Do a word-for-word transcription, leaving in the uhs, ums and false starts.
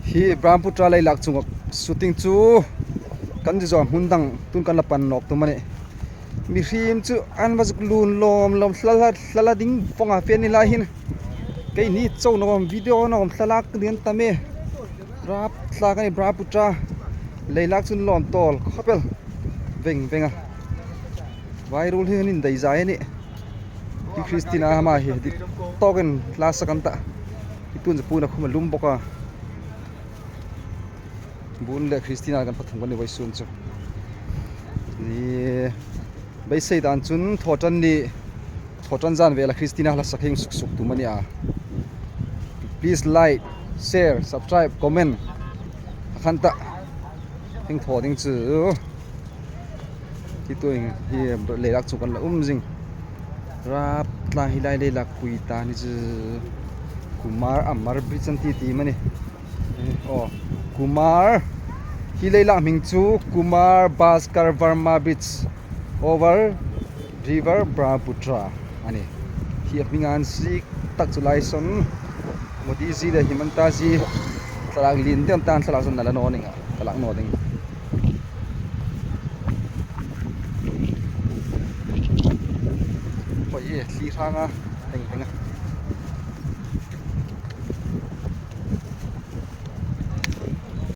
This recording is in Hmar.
Hi Brahmaputra leilak chunga shooting chu kan ti zawm hmun dang tun kan la pan nawk tum a nih. Mihriem chu an va zuk lun lawm lawm, hla hla, hla hla ding vawng a fe ni lai hin. Keini chau nawm, video nawm, thlalak ding an tam e. Rap thlak a nih Brahmaputra. Leilak chun lawm tawl khawp el. Veng veng a. Vai ruol hi an indai zai a nih. Hi Christina ama hi dik tawkin hla sak an tah. Hi tun chu puon a khum a lum bawk a. Bun le Christina kan pathum kan ni vawisun chu. Ni beisei dan chun Thawhṭan ni, Thawhṭan zan vela Christina hla sak hieng suk suk tum a ni a. Please like, share, subscribe, comment. A khan ta. Hieng thaw ding chu. Hi tuhin hi leilak chu kan la um zing. Rap tlang hi lai leilak pui ta ni chu. Kumar Amar Bridge an ti ti mani. Eh, aw. Kumar. Hi leilak hming chu Kumar Bhaskar Verma Bridge over River Brahmaputra a nih. Hi a hming an sik tak chu lai sawn. Modi ji le Himanta ji thlalak lien deu an ta, thlalak sawn na la naw ning a, thlalak naw ding. Hoi e, thli hrang a, heng heng a.